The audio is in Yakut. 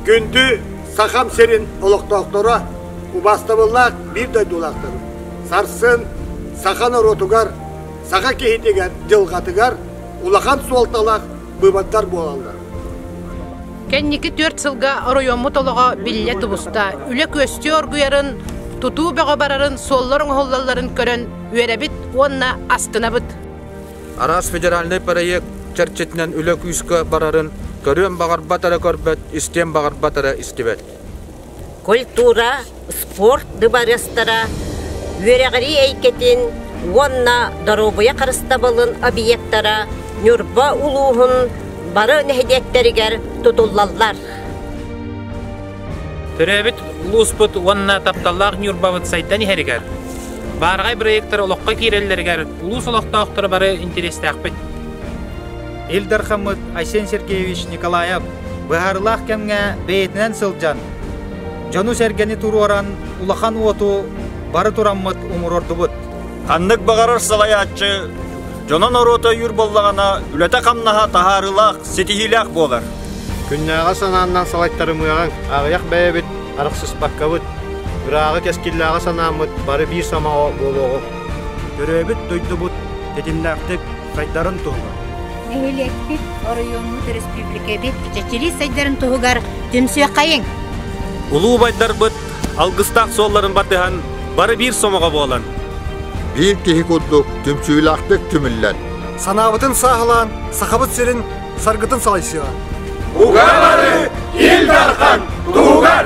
Күндү Сахам сирин олохтоохторо, убаастабыллаах биир дойдулаахтарым, сарсын саха норуотугар, саха киһитигэр, дьылҕатыгар улахан суолталаах быыбардар буолаллар. Кэнники 4 сылга оройуоммут олоҕо биллэ тубуста. Үлэ күөстүү оргуйарын, тутуу бөҕө барарын, суоллар оҥоһуллалларын көрөн үөрэбит уонна астынабыт. Араас федеральнай проект чэрчитинэн үлэ күүскэ барарын көрүөн баҕарбат эрэ көрбөт, истиэн баҕарбат эрэ истибэт. Культура, спорт дыбарыастара, үөрэҕирии эйгэтин уонна доруобуйа харыстабылын объектара Ньурба улууһун бары нэһилиэктэригэр тутуллаллар. Төрөөбүт улууспут уонна тапталлаах Ньурбабыт сайдан иһэригэр, баараҕай бырайыактар олоххо киирэллэригэр улуус олохтоохторо бары интэриэстээхпит. Ил Дархаммыт Айсен Сергеевич Николаев быһаарыылаах кэмҥэ бэйэтинэн сылдьан, дьону-сэргэни туруоран улахан уоту бары тураммыт умуруордубут. Ханнык баҕарар салайааччы дьоно норуота өйүүр буоллаҕына, үлэтэ-хамнаһа таһаарыылаах, ситиһиилээх буолар. Күннээҕи санааннан салайтарымыаҕыҥ, аҕыйах бэйэбит арахсыспаккабыт, ырааҕы кэскиллээҕи санааммыт бары биир сомоҕо буолуоҕуҥ. Төрөөбүт дойдубут тэтимнээхтик сайдарын туһугар. Нэһилиэкпит, оройуоммут, өрөспүүбүлүкэбит чэчирии сайдарын туһугар түмсүөххэйиҥ! Улуу убайдарбыт алгыстаах суолларын батыһан бары биир сомоҕо буолан биир киһи курдук түмсүүлээхтик түмүллэн санаабытын сааһылаан Сахабыт сирин саргытын салайсыаҕа. Уга бары Ил Дархан туһугар!